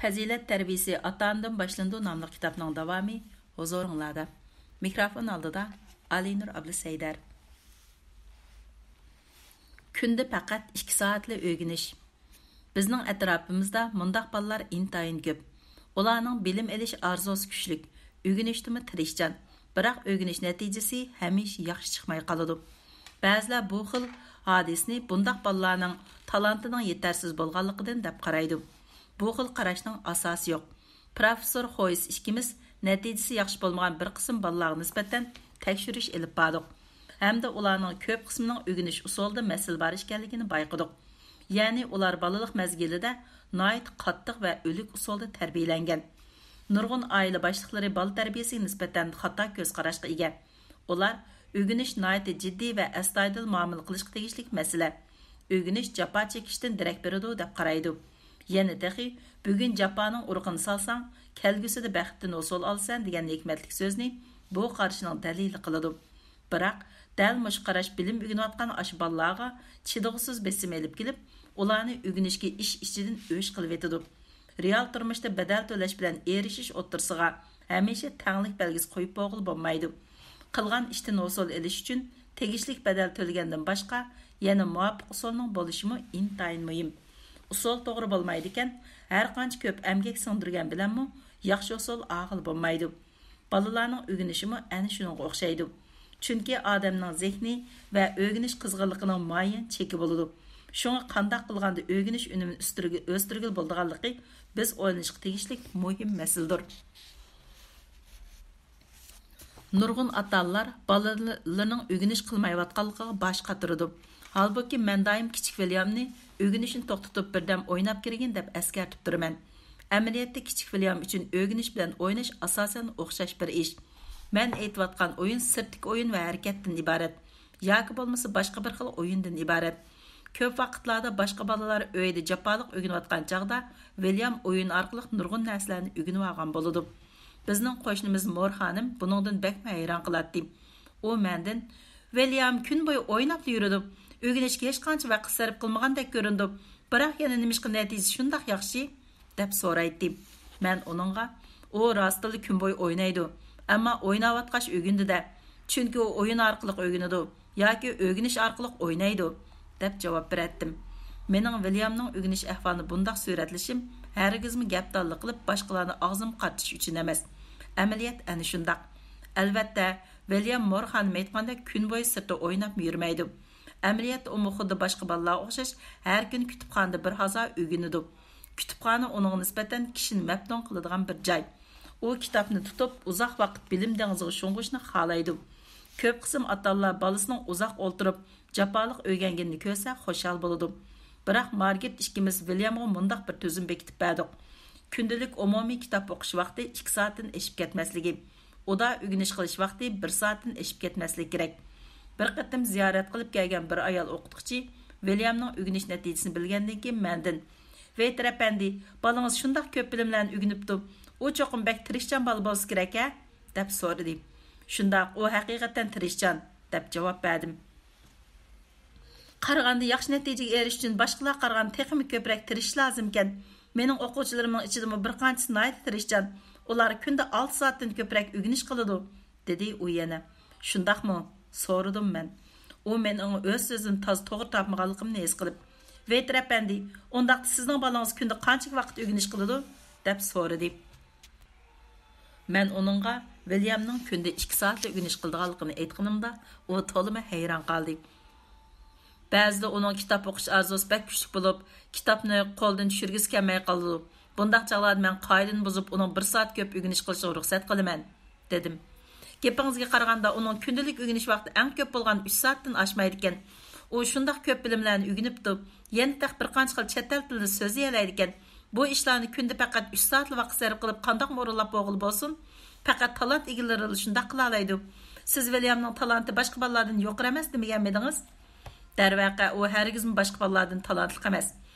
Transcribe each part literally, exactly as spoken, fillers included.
پەزىلەت تەربىيىسى ئاتا-ئانىدىن باشلىنىدۇ ناملىق كىتابنىڭ داۋامى ھۇزۇرۇڭلاردا. مىكروفون ئالدىدا ئالىنۇر ئابلىسەيدەر. كۈندە پەقەت ئىككى سائەتلا ئۆگىنىش. بىزنىڭ ئەتراپىمىزدا مۇنداق بالىلار ئىنتايىن كۆپ. ئۇلارنىڭ بىلىم ئېلىش ئارزۇسى كۈچلۈك، ئۆگىنىشتىمۇ تىرىشچان، بىراق ئۆگىنىش نەتىجىسى ھەمىشە ياخشى چىقماي قالىدۇ. بەزىلەر بۇ خىل ھادىسىنى بۇنداق بالىلارنىڭ تالانتىنىڭ يېتەرسىز بولغانلىقىدىن دەپ قارايدۇ. بۇ خىل قاراشنىڭ ئاساسى يوق. پىروفېسسور خويس ئىككىمىز نەتىجىسى ياخشى بولمىغان بىر قىسىم بالىلارغا نىسبەتەن تەكشۈرۈش ئېلىپ باردۇق ھەمدە ئۇلارنىڭ كۆپ قىسمىنىڭ ئۆگىنىش ئۇسۇلىدا مەسىلە بار ئىكەنلىكىنى بايقىدۇق. يەنى ئۇلار بالىلىق مەزگىلىدە ناھايىتى قاتتىق ۋە ئۆلۈك ئۇسۇلدا تەربىيەلەنگەن. نۇرغۇن ئائىلە باشلىقلىرى بالا تەربىيەسىگە نىسبەتەن خاتا كۆز قاراشقا ئىگە. ئۇلار ئۆگىنىش ناھايىتى جىددىي ۋە ئەستايىدىل مۇئامىلە قىلىشقا تېگىشلىك مەسىلە. ئۆگىنىش جاپا چېكىشتىن دېرەك بېرىدۇ دەپ قارايدۇ. يەنە تېخى، بۈگۈن جاپانىڭ ئۇرۇقىنى سالساڭ، كەلگۈسىدە بەختتىن ھوسۇل ئالىسەن دېگەن ھېكمەتلىك سۆزنى بۇ قارىشىنىڭ دەلىلى قىلىدۇ. بىراق، دەل مۇشۇ قاراش بىلىم ئۆگىنىۋاتقان ئاشۇ بالىلارغا چىدىغۇسىز بېسىم ئېلىپ كېلىپ، ئۇلارنى ئۆگىنىشكە ئىش ئىچىدىن ئۆچ قىلىۋېتىدۇ. رېئال تۇرمۇشتا بەدەل تۆلەش بىلەن ئېرىشىش ئوتتۇرىسىغا ھەمىشە تەڭلىك بەلگىسى قويۇپ بولغىلى بولمايدۇ. قىلغان ئىشتىن ھوسۇل ئېلىش ئۈچۈن تېگىشلىك بەدەل تۆلىگەندىن باشقا يەنە مۇۋاپىق ئۇسۇلنىڭ بولۇشىمۇ ئىنتايىن مۇھىم. ئۇسۇل توغرا بولمايدىكەن، ھەرقانچە كۆپ ئەمگەك سىڭدۈرگەن بىلەنمۇ ياخشى ئۇسۇل ئالغىلى بولمايدۇ. بالىلارنىڭ ئۆگىنىشىمۇ ئەنە شۇنىڭغا ئوخشايدۇ. چۈنكى ئادەمنىڭ زېھنى ۋە ئۆگىنىش قىزغىنلىقىنىڭ مۇئەييەن چېكى بولىدۇ. شۇڭا قانداق قىلغاندا ئۆگىنىش ئۈنۈمىنى ئۆستۈرگە-، ئۆستۈرگىلى بولىدىغانلىقى بىز ئويلىنىشقا تېگىشلىك مۇھىم مەسىلىدۇر. نۇرغۇن ئاتا-ئانىلار بالىلىرىنىڭ ئۆگىنىش قىلمايۋاتقانلىقىغا باش قاتۇرىدۇ. ھالبۇكى، مەن دائىم كىچىك ۋىليامنى ئۆگىنىشنى توختىتىپ، بىردەم ئويناپ كىرگىن دەپ ئەسكەرتىپ تۇرىمەن. ئەمەلىيەتتە، كىچىك ۋىليام ئۈچۈن ئۆگىنىش بىلەن ئويناش ئاساسەن ئوخشاش بىر ئىش. مەن ئېيتىۋاتقان ئويۇن سىرتتىكى ئويۇن ۋە ھەرىكەتتىن ئىبارەت. ياكى بولمىسا باشقا بىر خىل ئويۇندىن ئىبارەت. كۆپ ۋاقىتلاردا باشقا بالىلار ئۆيدە جاپالىق ئۆگىنىۋاتقان چاغدا، ۋىليام ئويۇن ئارقىلىق نۇرغۇن نەرسىلەرنى ئۆگىنىۋالغان بولىدۇ. بىزنىڭ قوشنىمىز مور خانىم بۇنىڭدىن بەكمۇ ھەيران قالاتتى. ئۇ مەندىن، «ۋىليام كۈن بويى ئويناپلا يۈرىدۇ. ئۆگىنىشكە ھېچقانچە ۋاقىت سەرپ قىلمىغاندەك كۆرۈنىدۇ. بىراق يەنە نېمىشقا نەتىجىسى شۇنداق ياخشى؟» دەپ سورايتتى. مەن ئۇنىڭغا، «ئۇ راستتىنلا كۈن بويى ئوينايدۇ، ئەمما ئويناۋاتقاچ ئۆگىنىدۇ-دە، چۈنكى ئۇ ئويۇن ئارقىلىق ئۆگىنىدۇ ياكى ئۆگىنىش ئارقىلىق ئوينايدۇ» دەپ جاۋاب بېرەتتىم. مېنىڭ ۋىليامنىڭ ئۆگىنىش ئەھۋالىنى بۇنداق سۈرەتلىشىم ھەرگىزمۇ گەپدانلىق قىلىپ باشقىلارنى ئاغزىمغا قارىتىش ئۈچۈن ئەمەس. ئەمەلىيەت ئەنە شۇنداق. ئەلۋەتتە، ۋىليام مور خانىم ئېيتقاندەك كۈن بويى سىرتتا ئويناپمۇ يۈرمەيدۇ. ئەمەلىيەتتە ئۇمۇ خۇددى باشقا بالىلارغا ئوخشاش ھەر كۈنى كۇتۇپخانىدا بىر ھازا ئۆگىنىدۇ. كۇتۇپخانا ئۇنىڭغا نىسبەتەن كىشىنى مەپتۇن قىلىدىغان بىر جاي. ئۇ كىتابنى تۇتۇپ، ئۇزاق ۋاقىت بىلىم دېڭىزىغا شۇڭغۇشنى خالايدۇ. كۆپ قىسىم ئاتا-ئانىلار بالىسىنىڭ ئۇزاق ئولتۇرۇپ، جاپالىق ئۆگەنگىنىنى كۆرسە خۇشال بولىدۇ. بىراق مارگېت ئىككىمىز ۋىليامغا مۇنداق بىر تۈزۈم بېكىتىپ بەردۇق. كۈندىلىك ئومۇمىي كىتاب ئوقۇش ۋاقتى ئىككى سائەتتىن ئېشىپ كەتمەسلىكى. ئۇدا ئۆگىنىش قىلىش ۋاقتى بىر سائەتتىن ئېشىپ كەتمەسلىكى كېرەك. بىر قېتىم زىيارەت قىلىپ كەلگەن بىر ئايال ئوقۇتقۇچى ۋىليامنىڭ ئۆگىنىش نەتىجىسىنى بىلگەندىن كېيىن مەندىن، «ۋېيتېر ئەپەندى، بالىڭىز شۇنداق كۆپ بىلىملەرنى ئۆگىنىپتۇ. ئۇ چوقۇم بەك تىرىشچان بالا بولسا كېرەك ھە؟» دەپ سورىدى. «شۇنداق، ئۇ ھەقىقەتەن تىرىشچان» دەپ جاۋاب بەردىم. «قارىغاندا ياخشى نەتىجىگە ئېرىشىش ئۈچۈن باشقىلارغا قارىغاندا تېخىمۇ كۆپرەك تىرىشىش لازىمكەن. مېنىڭ ئوقۇغۇچىلىرىمنىڭ ئىچىدىمۇ بىر قانچىسى ناھايىتى تىرىشچان. ئۇلار كۈندە ئالتە سائەتتىن كۆپرەك ئۆگىنىش قىلىدۇ» دېدى ئۇ يەنە. «شۇنداقمۇ؟» سورىدىم مەن. ئۇ مېنىڭ ئۆز سۆزىنى تازا توغرا تاپمىغانلىقىمنى ھېس قىلىپ، «ۋېيتېر ئەپەندى، ئۇنداقتا سىزنىڭ بالىڭىز كۈندە قانچىلىك ۋاقىت ئۆگىنىش قىلىدۇ؟» دەپ سورىدى. مەن ئۇنىڭغا ۋىليامنىڭ كۈندە ئىككى سائەتلا ئۆگىنىش قىلىدىغانلىقىنى ئېيتقىنىمدا، ئۇ تولىمۇ ھەيران قالدى. «بەزىدە ئۇنىڭ كىتاب ئوقۇش ئارزۇسى بەك كۈچلۈك بولۇپ، كىتابنى قولىدىن چۈشۈرگۈسى كەلمەي قالىدۇ. بۇنداق چاغلاردا مەن قائىدىنى بۇزۇپ، ئۇنىڭ بىر سائەت كۆپ ئۆگىنىش قىلىشىغا رۇخسەت قىلىمەن» دېدىم. «گېپىڭىزگە قارىغاندا، ئۇنىڭ كۈندىلىك ئۆگىنىش ۋاقتى ئەڭ كۆپ بولغان ئۈچ سائەتتىن ئاشمايدىكەن. ئۇ شۇنداق كۆپ بىلىملەرنى ئۆگىنىپتۇ، يەنە تېخى بىر قانچە خىل چەت ئەل تىلىدا سۆزلىيەلەيدىكەن. بۇ ئىشلارنى كۈندە پەقەت ئۈچ سائەتلا ۋاقىت سەرپ قىلىپ قانداقمۇ ئورۇنلاپ بولغىلى بولسۇن؟ پەقەت تالانت ئىگىلىرىلا شۇنداق قىلالايدۇ. سىز ۋىليامنىڭ تالانتى باشقا بالىلاردىن يۇقىرى ئەمەس دېمىگەنمىدىڭىز؟» «دەرۋەقە، ئۇ ھەرگىزمۇ باشقا بالىلاردىن تالانتلىق ئەمەس.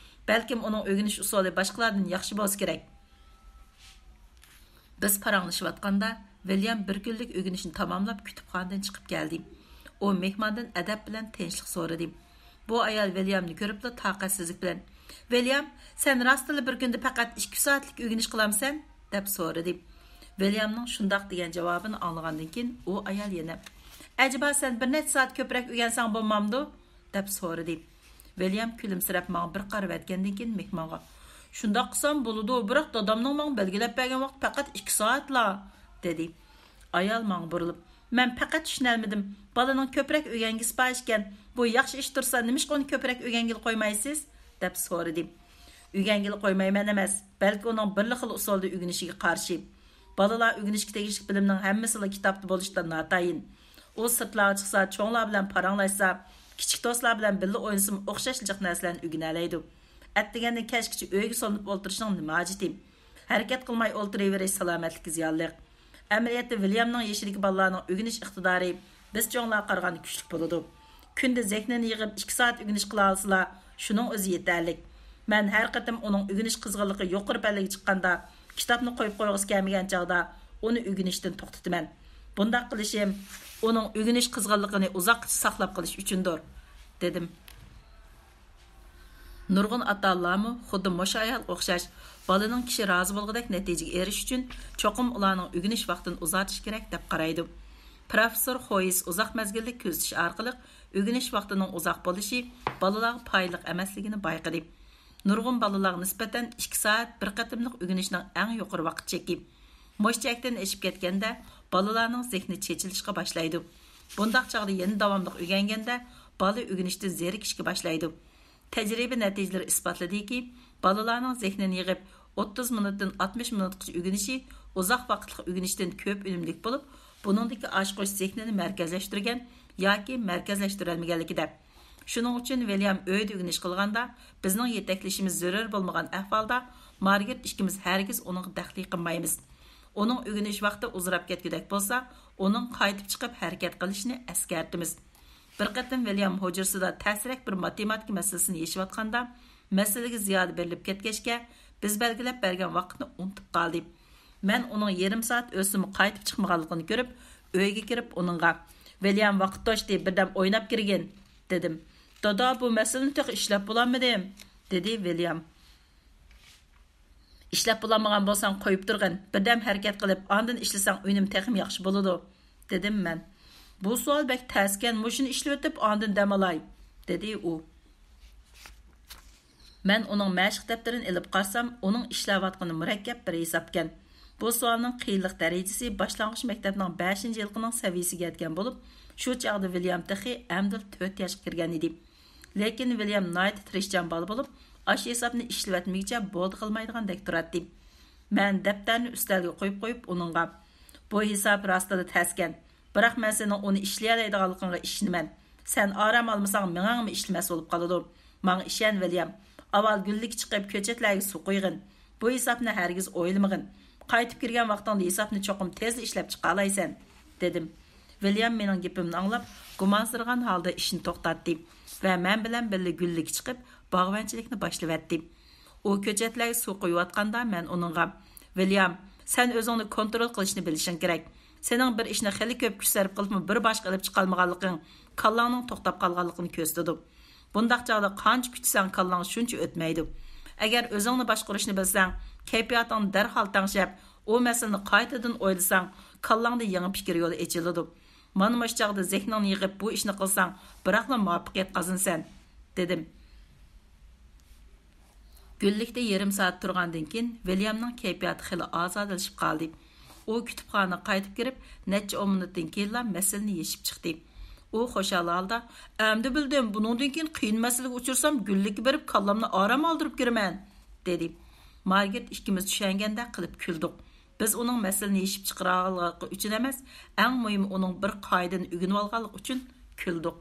بەلكىم ئۇنىڭ ئۆگىنىش ئۇسۇلى باشقىلاردىن ياخشى بولسا كېرەك.» بىز پاراڭلىشىۋاتقاندا، ۋىليام بىر كۈنلۈك ئۆگىنىشىنى تاماملاپ، كۇتۇپخانىدىن چىقىپ كەلدى. ئۇ مېھماندىن ئەدەپ بىلەن تىنچلىق سورىدى. بۇ ئايال ۋىليامنى كۆرۈپلا تاقەتسىزلىك بىلەن، ۋىليام، سەن راستتىنلا بىر كۈندە پەقەت ئىككى سائەتلىك ئۆگىنىش قىلامسەن؟ دەپ سورىدى. ۋىليامنىڭ شۇنداق دېگەن جاۋابىنى ئاڭلىغاندىن كېيىن ئۇ ئايال يەنە، ئەجەبا سەن بىر نەچچە سائەت كۆپرەك ئۆگەنسەڭ بولمامدۇ؟ دەپ سورىدى. ۋىليام كۈلۈمسىرەپ ماڭا بىر قارىۋەتكەندىن كېيىن مېھمانغا، شۇنداق قىلسام بولىدۇ، بىراق دادامنىڭ ماڭا بەلگىلەپ بەرگەن ۋاقتى پەقەت ئىككى سائەتلا، دېدى. ئايال ماڭا بۇرۇلۇپ، مەن پەقەت چۈشىنەلمىدىم، بالىنىڭ كۆپرەك ئۆگەنگۈسى بار ئىكەن، بۇ ياخشى ئىش تۇرسا نېمىشقا ئۇنى كۆپرەك ئۆگەنگىلى قويمايسىز؟ دەپ سورىدى. ئۆگەنگىلى قويمايمەن ئەمەس، بەلكى ئۇنىڭ بىرلا خىل ئۇسۇلدا ئۆگىنىشىگە قارشى. بالىلار ئۆگىنىشكە تېگىشلىك بىلىمنىڭ ھەممىسىلا كىتابتا بولۇشىدىن ناتايىن. ئۇ سىرتلارغا چىقسا، چوڭلار بىلەن پاراڭلاشسا، كىچىك دوستلار بىلەن بىللە ئوينىسىمۇ ئوخشاشلا جىق نەرسىلەرنى ئۆگىنەلەيدۇ. ئەتىگەندىن كەچكىچە ئۆيگە سولىنىپ ئولتۇرۇشنىڭ نېمە ھاجىتى؟ ھەرىكەت قىلماي ئولتۇرۇۋېرىش سالامەتلىككە زىيانلىق. ئەمەلىيەتتە ۋىليامنىڭ يېشىدىكى بالىلارنىڭ ئۆگىنىش ئىقتىدارى بىز چوڭلارغا قارىغاندا كۈچلۈك بولىدۇ. كۈندە زېھنىنى يىغىپ ئىككى سائەت ئۆگىنىش قىلالىسىلا، شۇنىڭ ئۆزى يېتەرلىك. مەن ھەر قېتىم ئۇنىڭ ئۆگىنىش قىزغىنلىقى يۇقىرى پەللىگە چىققاندا، كىتابنى قويۇپ قويغۇسى كەلمىگەن چاغدا ئۇنى ئۆگىنىشتىن توختىتىمەن. بۇنداق قىلىشىم ئۇنىڭ ئۆگىنىش قىزغىنلىقىنى ئۇزاققىچە ساقلاپ قېلىش ئۈچۈندۇر، دېدىم. نۇرغۇن ئاتا-ئانىلارمۇ خۇددى مۇشۇ ئايالغا ئوخشاش، بالىنىڭ كىشى رازى بولغۇدەك نەتىجىگە ئېرىشىش ئۈچۈن چوقۇم ئۇلارنىڭ ئۆگىنىش ۋاقتىنى ئۇزارتىش كېرەك، دەپ قارايدۇ. پروفېسسور خويس ئۇزاق مەزگىللىك كۆزىتىش ئارقىلىق ئۆگىنىش ۋاقتىنىڭ ئۇزاق بولۇشى بالىلارغا پايدىلىق ئەمەسلىكىنى بايقىدى. نۇرغۇن بالىلارغا نىسبەتەن ئىككى سائەت بىر قېتىملىق ئۆگىنىشنىڭ ئەڭ يۇقىرى ۋاقىت چېكى. مۇشۇ چەكتىن ئېشىپ كەتكەندە، بالىلارنىڭ زېھنى چېچىلىشقا باشلايدۇ. بۇنداق چاغدا يەنە داۋاملىق ئۆگەنگەندە، بالا ئۆگىنىشتىن زېرىكىشكە باشلايدۇ. تەجرىبە نەتىجىلىرى ئىسپاتلىدىكى، بالىلارنىڭ زېھنىنى يىغىپ، ئوتتۇز مىنۇتتىن ئاتمىش مىنۇتقىچە ئۆگىنىشى ئۇزاق ۋاقىتلىق ئۆگىنىشتىن كۆپ ئۈنۈملۈك بولۇپ، بۇنىڭدىكى ئاچقۇچ زېھنىنى مەركەزلەشتۈرگەن ياكى مەركەزلەشتۈرەلمىگەنلىكىدە. شۇنىڭ ئۈچۈن ۋىليام ئۆيدە ئۆگىنىش قىلغاندا، بىزنىڭ يېتەكلىشىمىز زۆرۈر بولمىغان ئەھۋالدا، مارگرېت ئىككىمىز ھەرگىز ئۇنىڭغا دەخلى قىلمايمىز. ئۇنىڭ ئۆگىنىش ۋاقتى ئۇزىراپ كەتكۈدەك بولسا، ئۇنىڭ قايتىپ چىقىپ ھەرىكەت قىلىشىنى ئەسكەرتىمىز. بىر قېتىم ۋىليام ھۇجرىسىدا تەسرەك بىر ماتېماتىكا مەسىلىسىنى يېشىۋاتقاندا، مەسىلىگە زىيادە بېرىلىپ كەتكەچكە، بىز بەلگىلەپ بەرگەن ۋاقىتنى ئۇنتۇپ قالدى. مەن ئۇنىڭ يېرىم سائەت ئۆتسىمۇ قايتىپ چىقمىغانلىقىنى كۆرۈپ، ئۆيگە كىرىپ ئۇنىڭغا، ۋىليام، ۋاقىت توشتى، بىردەم ئويناپ كىرگىن، دېدىم. دادا، بۇ مەسىلىنى تېخى ئىشلەپ بولالمىدىم، دېدى ۋىليام. ئىشلەپ بولالمىغان بولساڭ قويۇپ تۇرغىن، بىردەم ھەرىكەت قىلىپ، ئاندىن ئىشلىسەڭ ئۈنۈم تېخىمۇ ياخشى بولىدۇ، دېدىم مەن. بۇ سوئال بەك تەسكەن، مۇشۇنى ئىشلىۋېتىپ، ئاندىن دەم ئالاي، دېدى ئۇ. مەن ئۇنىڭ مەشىق دەپتىرىنى ئېلىپ قارىسام، ئۇنىڭ ئىشلەۋاتقىنى مۇرەككەپ بىر ھېسابكەن. بۇ سوئالنىڭ قىيىنلىق دەرىجىسى باشلانغۇچ مەكتەپنىڭ بەشىنچى يىلقىنىڭ سەۋىيىسىگە يەتكەن بولۇپ، شۇ چاغدا ۋىليام تېخى ئەمدىلا تۆت ياشقا كىرگەن ئىدى. لېكىن ۋىليام ناھايىتى تىرىشچان بالا بولۇپ، ئاشۇ ھېسابنى ئىشلىۋەتمىگۈچە بولدى قىلمايدىغاندەك تۇراتتى. مەن دەپتەرنى ئۈستەلگە قويۇپ قويۇپ ئۇنىڭغا، بۇ ھېساب راستلا تەسكەن، بىراق مەن سېنىڭ ئۇنى ئىشلىيەلەيدىغانلىقىڭغا ئىشىنىمەن. سەن ئارام ئالمىساڭ مېڭەڭمۇ ئىشلىمەس بولۇپ قالىدۇ. ماڭا ئىشەن، ۋىليام. ئاۋۋال گۈللۈككە چىقىپ كۆچەتلەرگە سۇ قۇيغىن. بۇ ھېسابنى ھەرگىز ئويلىمىغىن. قايتىپ كىرگەن ۋاقتىڭدا ھېسابنى چوقۇم تېزلا ئىشلەپ چىقالايسەن، دېدىم. ۋىليام مېنىڭ گېپىمنى ئاڭلاپ، گۇمانسىرىغان ھالدا ئىشىنى توختاتتى ۋە مەن بىلەن بىللە گۈللۈككە چىقىپ، باغۋەنچىلىكنى باشلىۋەتتى. ئۇ كۆچەتلەرگە سۇ قۇيۇۋاتقاندا مەن ئۇنىڭغا، ۋىليام، سەن ئۆزۈڭنى كونترول قىلىشنى بىلىشىڭ كېرەك. سېنىڭ بىر ئىشنى خېلى كۆپ كۈچ سەرپ قىلىپمۇ بىر باشقا ئېلىپ چىقالمىغانلىقىڭ كاللاڭنىڭ توختاپ قالغانلىقىنى كۆرسىتىدۇ. بۇنداق چاغدا قانچە كۈتسەڭ كاللاڭ شۇنچە ئۆتمەيدۇ. ئەگەر ئۆزۈڭنى باشقۇرۇشنى بىلسەڭ، كەيپىياتىڭنى دەرھال تەڭشەپ، ئۇ مەسىلىنى قايتىدىن ئويلىساڭ، كاللاڭدا يېڭى پىكىر يولى ئېچىلىدۇ. مانا مۇشۇ چاغدا زېھنىڭنى يىغىپ بۇ ئىشنى قىلساڭ، بىراقلا مۇۋەپپەقىيەت قازىنىسەن، دېدىم. گۈللۈكتە يېرىم سائەت تۇرغاندىن كېيىن، ۋىليامنىڭ كەيپىياتى خېلى ئازادىلىشىپ قالدى. ئۇ كۇتۇپخانىغا قايتىپ كىرىپ، نەچچە ئون مىنۇتتىن كېيىنلا مەسىلىنى يېشىپ چىقتى. ئۇ خۇشال ھالدا، ئەمدى بىلدىم، بۇنىڭدىن كېيىن قىيىن مەسىلىگە ئۇچرىسام، گۈللۈككە بېرىپ كاللامنى ئارام ئالدۇرۇپ كىرىمەن، دېدى. مارگرېت ئىككىمىز چۈشەنگەندەك قىلىپ كۈلدۇق. بىز ئۇنىڭ مەسىلىنى يېشىپ چىقىرالىغانلىقى ئۈچۈن ئەمەس، ئەڭ مۇھىمى ئۇنىڭ بىر قائىدىنى ئۆگىنىۋالغانلىقى ئۈچۈن كۈلدۇق.